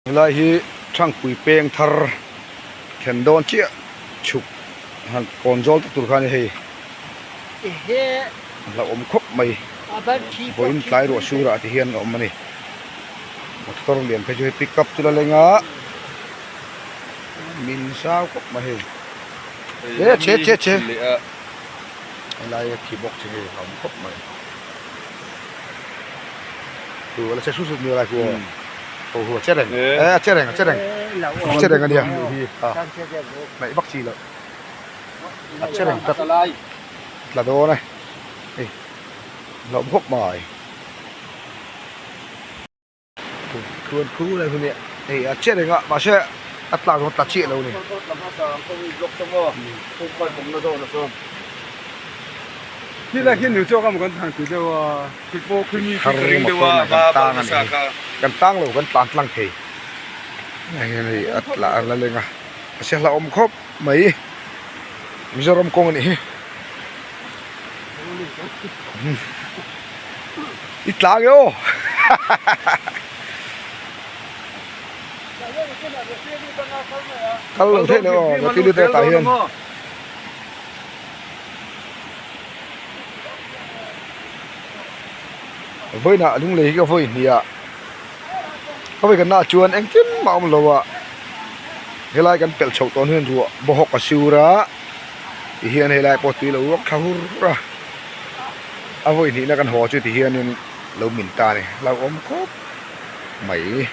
Helai hi Thangpui peng thar thlen dawn chiah chhuk han kawn zawl tak tur kha a ni hei. A hlauhawm khawp mai. Vawiin tlai ruah surah te hian a awm a ni. Motor lian phei chu hei pick up chu la leng a min zau khawp mai hei. E che che che helai a khi bawk chu hei a awm khawp mai. Tu la che hrut hrut ni lai khu aw ho hu a che reng e a che reng a che reng a che reng a nia a hnaih vak chi loh a che reng tak tla dawn e hei hlauh khawp mai. Khuan khu lai hun hi hei a che reng a mahse a tlak zawng tla chiah lo a ni. Thar motor nen kan tang a ni hei kan tang lo kan tlan tlang thei hei hian hei a tla a la leng a mahse hlauhawm khawp mai Mizoram kawng a nih hi. I tlang e aw. Kal lo theih lo aw Rati liter tah hian. Vawiinah lunglei hi ka vawi hnih a ka vawi kan naah chuan engtin mah a awm lo a helai kan pelh chhoh tawh hnuin ruah bawhawk a sur a. Ti hian helai pawh tui lo ruak thla hur hur a a vawi hnihna kan haw chu ti hianin lo min ta a ni hlauhawm khawp mai.